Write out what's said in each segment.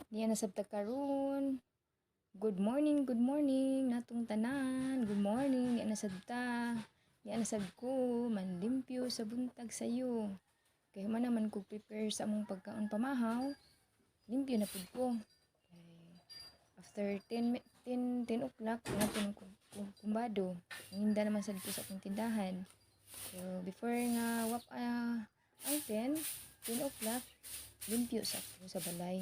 Diya na sab ta karon. Good morning natong tanan. Good morning, diya na sad ta. Diya na sad ko manlimpyo sa buntag sayo. Kay human naman ko prepare sa among pagkaon pamahaw, limpyo na pud ko. Kay after 10 10 o'clock natin ko kumbado. Hinda naman sad ko sa akong tindahan. So before nga wap ang 10 10 o'clock, limpyo sa ako sa balay.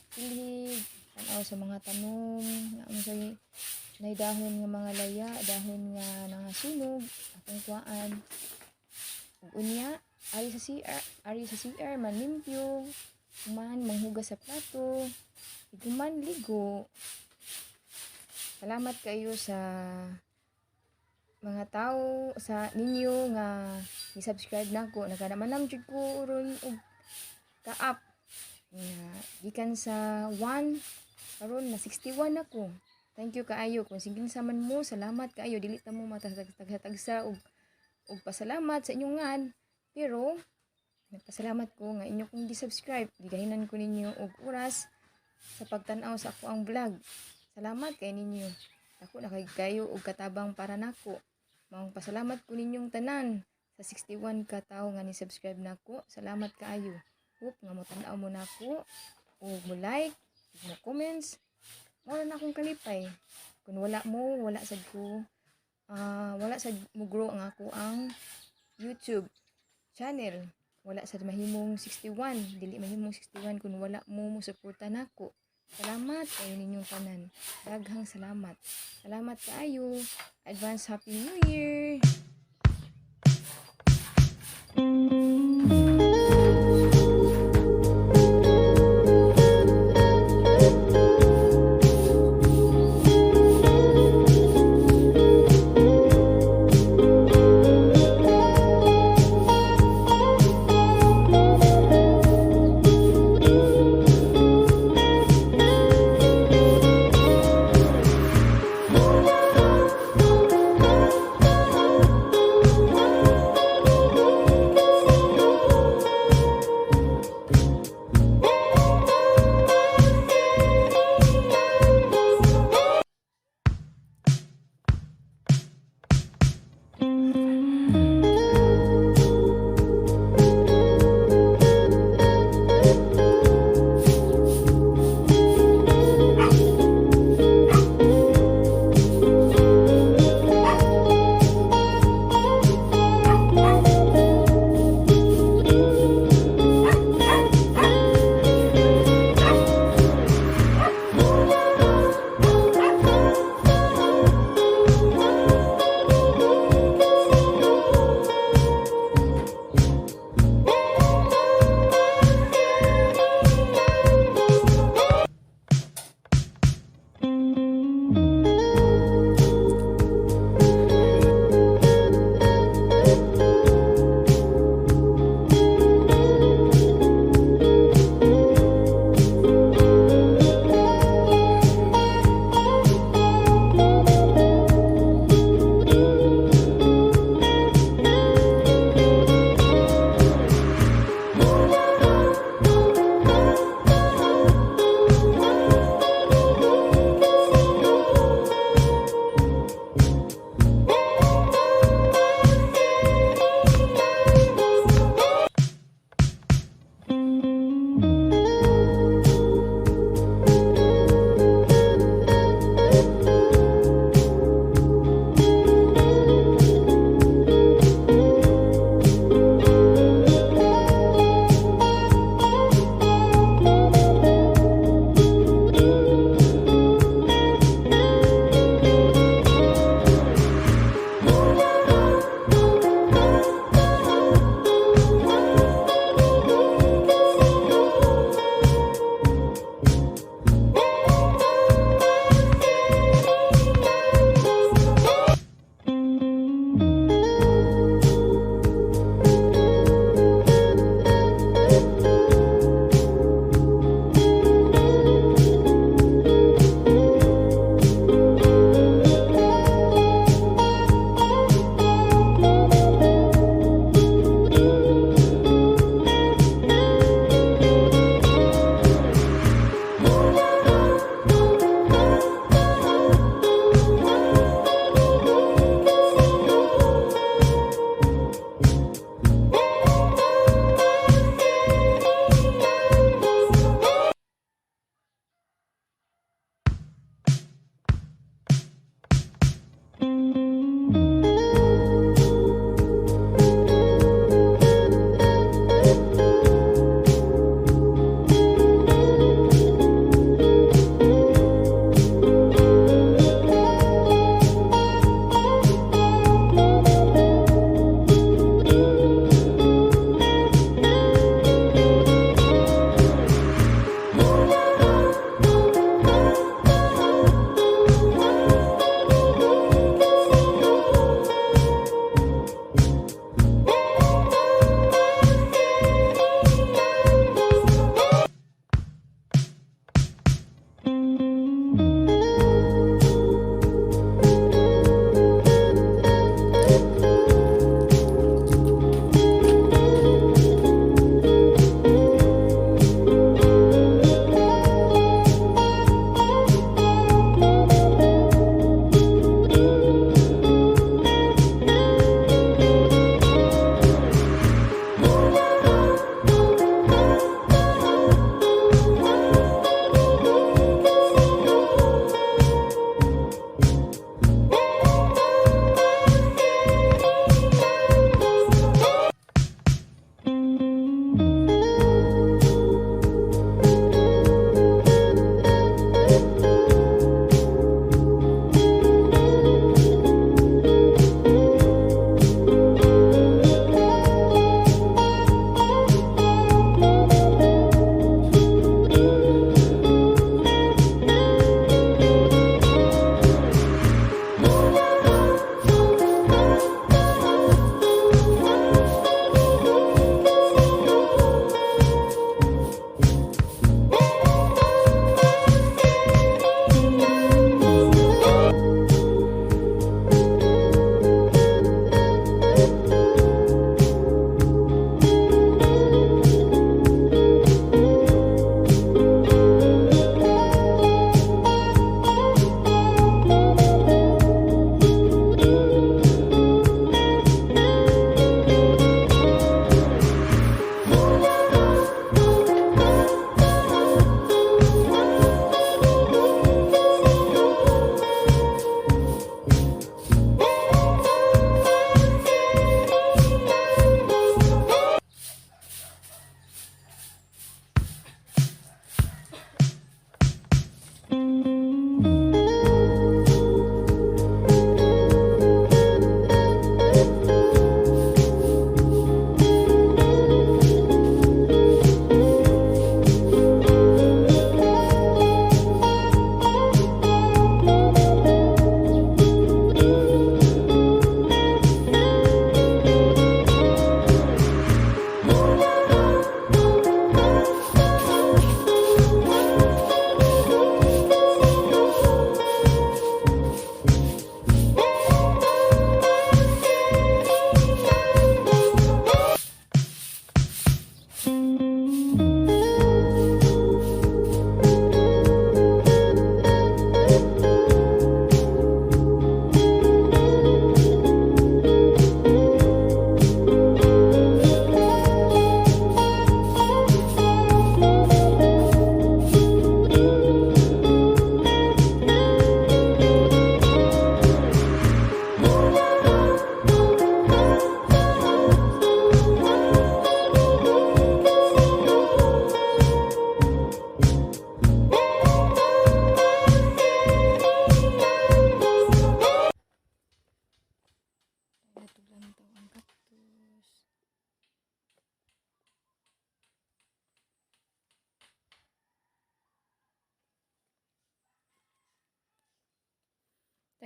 Pilhig, tanaw sa mga tanom, nga unsay nay dahon nga mga laya, dahon nga nangasunog, akong kuhaan. Ug unya, ari sa CR manlimpyo, human manghugas sa plato, human ligo. Salamat kayo sa mga tao sa ninyo nga ni-subscribe nako. Nagkanamanam jud ko ron og ka-up nga gikan sa 1, karon na 61 ako. Thank you kaayo kung sige sa man mo. Salamat kaayo. Dili ta mo matagsa-tagsa og pasalamat sa inyong ngan, pero nagpasalamat ko nga inyo kong gi-subscribe. Gigahinan ko ninyo og oras sa pagtan-aw sa ako ang vlog. Salamat kay ninyo. Ako na kay kayo og katabang para nako. Maong pasalamat ko ninyong tanan sa 61 ka tawo nga ni-subscribe nako. Salamat kaayo. Hope nga mo tan-aw mo nako ug mo like, ug mo comments. Mao na akong kalipay. Kung wala mo, wala sad ko wala sad mo grow ang ako ang YouTube channel. Wala sad mahimong 61, dili mahimong 61 kung wala mo mo suporta nako. Salamat kayo ninyong tanan. Daghang salamat. Salamat kaayo. Advance Happy New Year!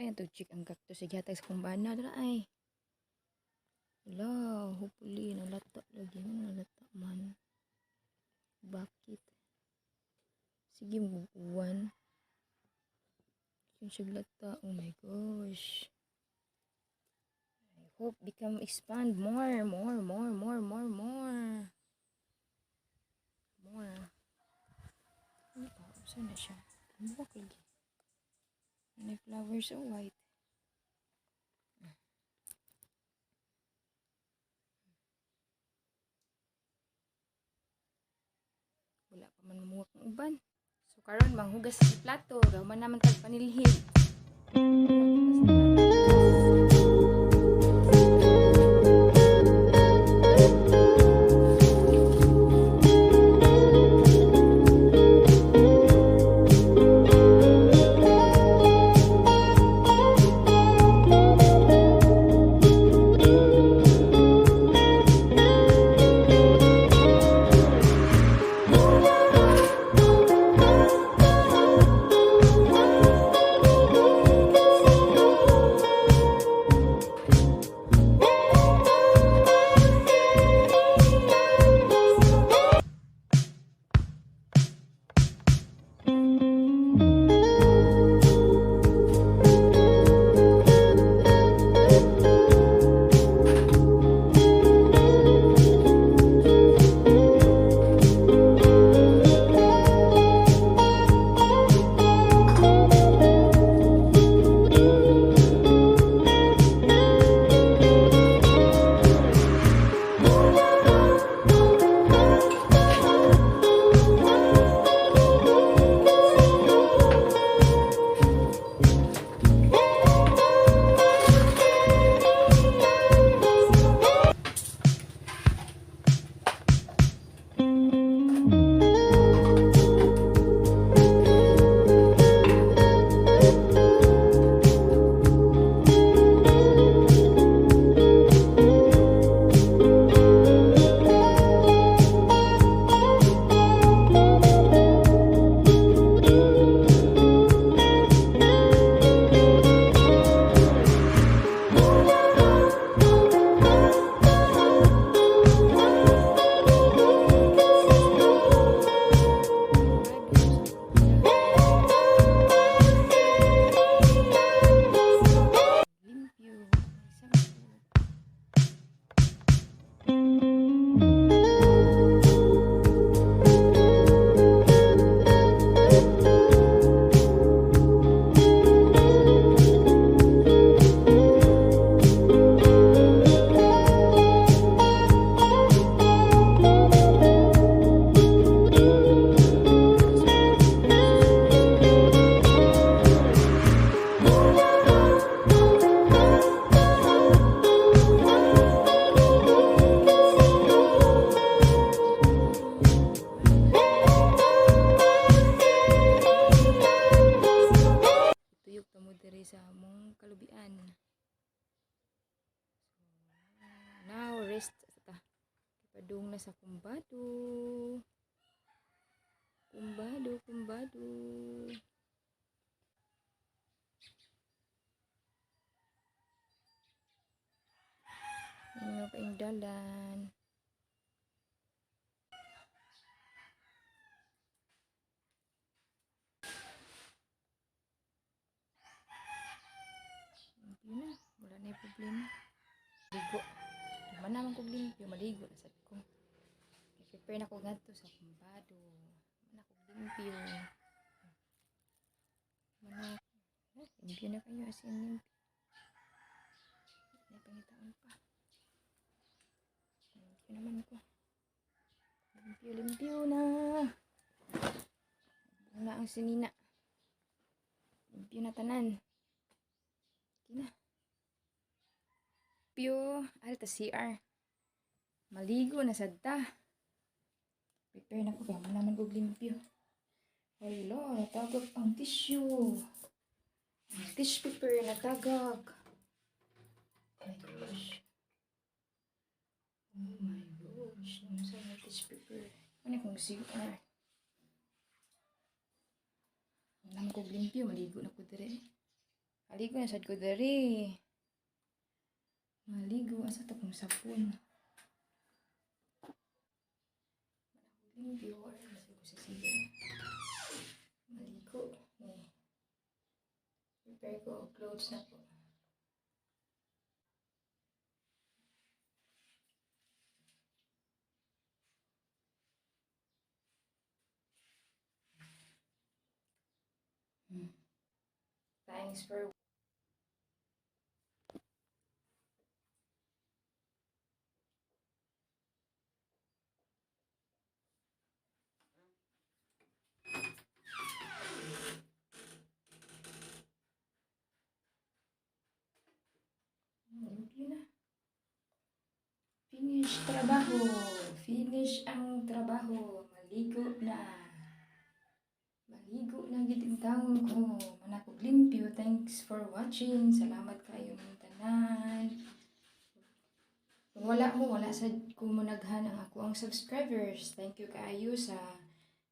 Try to check ang cactus sa gihatag sa kong bana dira ay. Wala, hopefully nalata lagi mo, nalata man. Bakit? Sige mo uwan. Yung siya lata. Oh my gosh. I hope become expand more, more, more, more, more, more. More. Ano pa? Saan na siya? Buwak lagi. Ano, flowers so white. Wala pa man mamuwak ang uban. So karon manghugas sa plato, gaw man naman tag panilhig. Limpyo. Sampo. Tuyok ta mo diri sa among kalubian. So, now rest ta. Padung na sa kumbado. Kumbado, kumbado. Ano pa yung dalan? Limpyo na. Wala na yung problema. Ligo. Man naman kog limpyo, maligo na sad ko. I-prepare na ko ngadto sa kumbado. Man ako limpyo. Man na, limpyo na kayo, as in limpyo. May pangitaon pa. Limpyo naman ko. Limpyo, limpyo na. Na ang sinina. Limpyo na tanan. Okay na. Limpyo. Alta CR. Maligo na sad ta. Prepare na ko kaya man naman kog limpyo. Hello, natagak ang tissue. Ang tissue paper natagak. Oh my gosh. Oh my gosh. Ano sa mga tissue paper? Ano kung CR? Naman kog limpyo, maligo na ko dire. Maligo na sad ko diri. Maligo asa to kong sapon. Limpyo or nasa ko sa sige. Maligo ni. Prepare ko og clothes na ko. Thanks for Limpyo na. Finish trabaho. Finish ang trabaho. Maligo na. Maligo na gid intawon ko. Manakog limpyo. Thanks for watching. Salamat kayo mong tanan. Kung wala mo, wala sad ko monaghan ang ako ang subscribers. Thank you kaayo sa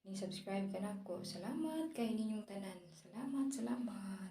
ning subscribe ka nako. Salamat kay ninyong tanan. Salamat, salamat.